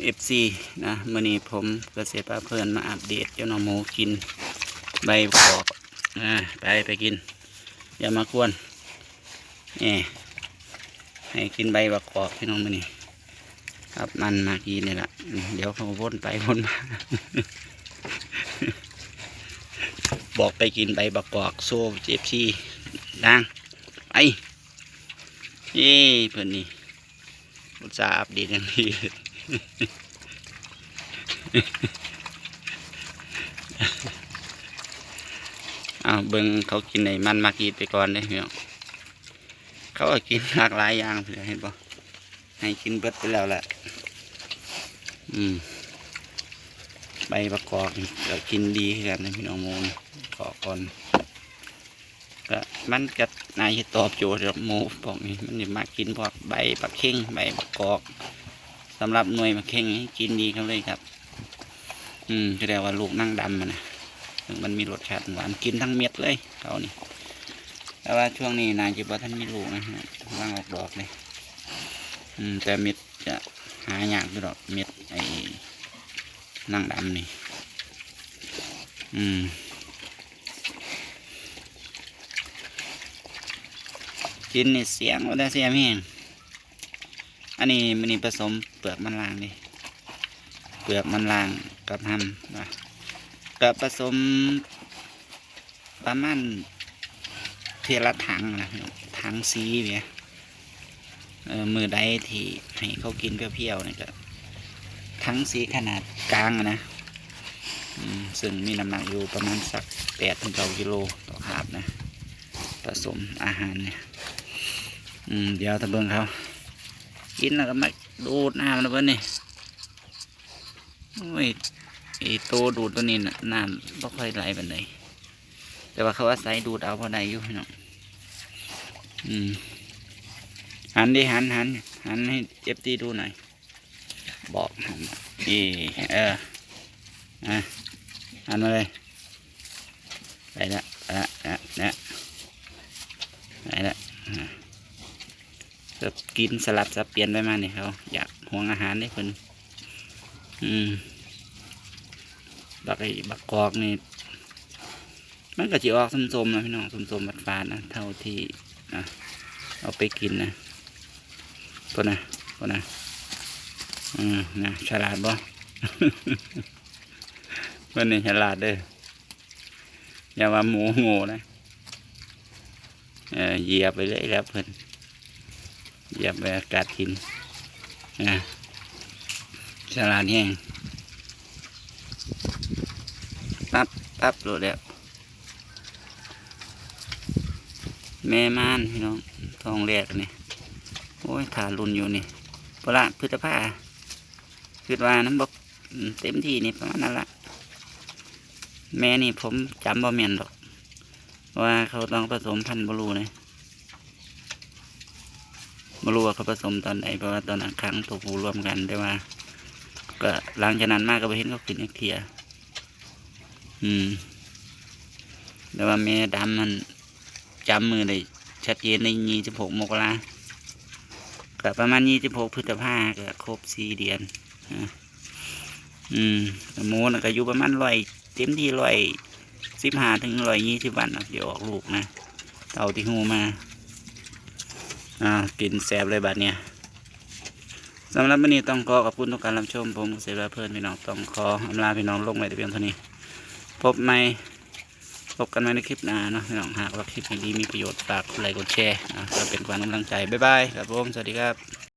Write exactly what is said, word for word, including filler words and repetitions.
เอฟซี นะ มื้อนี้ผมกะสิพาเพิ่นมาอัปเดตเจ้าน้องหมูกินใบบักกอก อ่า ไป ไปกิน อย่ามากวน เอ้ ให้กินใบบักกอกพี่น้องมื้อนี้ ครับ มันมากินนี่ล่ะ อืม เดี๋ยวเขาวนไปวนมา บอกไปกินใบบักกอก โซ่ เอฟซี ดัง ไอ้ เอ้ เพิ่นนี่ อุตส่าห์อัปเดตอย่างดี เอาเบิ่งเขากินไอ้มันมากินไปก่อนเด้อพี่น้อง เขาก็กินหลากหลายอย่าง เห็นบ่ ให้กินเบิดไปแล้วแหละ อืม ใบบักกอกนี่ก็กินดีคือกันนะพี่น้องหมูนี่ ขอก่อน ก็มันก็น่าจะตอบโจทย์ดอกหมูพวกนี้ มันสิมากินพวกใบบักเข่ง ใบบักกอก สำหรับหน่วยบักเข่งนี่กินดีครับเลยครับ อืม เรียกว่าลูกนางดำอะนะ ซึ่งมันมีรสชาติหวาน กินทั้งเม็ดเลยเขานี่ แต่ว่าช่วงนี้น่าจะบ่ทันมีลูกนะฮะ กำลังออกดอกเลย อืม แต่เม็ดจะหายากอยู่ดอก เม็ดไอ้นางดำนี่ อืม กินนี่เสียงว่าแต่เสียงแฮง อันนี้มื้อนี้ผสมเปลือกมันล่างนี่ เปลือกมันล่างกับฮำนะ ก็ผสมประมาณเทื่อละถังนะ ถังสีเนี่ย เออ มื้อใดที่ให้เขากินเพียวๆนี่ก็ ถังสีขนาดกลางอะนะ อืม ซึ่งมีน้ำหนักอยู่ประมาณสักแปดถึงเก้ากิโลต่อคาบนะ ผสมอาหารเนี่ย อืม เดี๋ยวถ้าเบิ่งเขา กินแล้วก็มาดูดน้ำแล้วเพิ่นนี่ โอ้ย ไอ้โตดูดตัวนี้น่ะ น้ำบ่ค่อยไหลปานใด แต่ว่าเขาอาศัยดูดเอาพอได้อยู่พี่น้อง อืม หันดิ หัน หัน หันให้เอฟซีดูหน่อย บอกหัน นี่ เออ อ่ะ หันมาเลย ไปละ ไปละ ไปละ ไปละ อ่ะ ก็กินสลับสับเปลี่ยนไปมานี่เขา อยากห่วงอาหารนี่เพิ่น อืม บักไอ้บักกอกนี่ มันก็สิออกส้มๆนะพี่น้อง ส้มๆฝาดๆนะ เท่าที่ อ่ะ เอาไปกินนะ โทษนะ โทษนะ อืม นะ ฉลาดบ่ เพิ่นนี่ฉลาดเด้อ อย่าว่าหมูโง่นะ เออ เหยียบไปเลยแล้วเพิ่น เหยียบไปกัดกิน อ่ะ ฉลาดแฮง ปั๊บ ปั๊บ โลดแล้ว แม่ม่านพี่น้อง ท้องแรกนี่ โอ้ย ถ่ารุ่นอยู่นี่ พุ้นละ พฤษภา คิดว่าน้ำบ่ อืม เต็มที่นี่ประมาณนั้นละ แม่นี่ผมจำบ่แม่นดอก ว่าเขาต้องผสมพันธุ์บ่รู้นะ บ่รู้ว่าเขาผสมตอนใด เพราะว่าตอนนั้นขังตัวผู้รวมกัน แต่ว่า ก็หลังจากนั้นมาก็บ่เห็นเขาขึ้นจักเทื่อ อืม แต่ว่าแม่ดำมันจำมื้อได้ชัดเจนในยี่สิบหกมกรา ก็ประมาณยี่สิบหกพฤษภาก็ครบสี่เดือนนะ อืม หมูน่ะก็อยู่ประมาณร้อย เต็มที่ร้อยสิบห้าถึงร้อยยี่สิบวันนะ สิออกลูกนะ เท่าที่ฮู้มา อ่า กินแซ่บเลยบัดเนี่ย สำหรับมื้อนี้ต้องขอขอบคุณทุกการรับชม ผมเกษตรลาเพลินพี่น้อง ต้องขออำลาพี่น้องลงไว้แต่เพียงเท่านี้ พบใหม่ พบกันใหม่ในคลิปหน้าเนาะพี่น้อง หากว่าคลิปนี้ดีมีประโยชน์ ฝากกดไลค์กดแชร์นะ เพื่อเป็นขวัญกำลังใจ บ๊ายบายครับผม สวัสดีครับ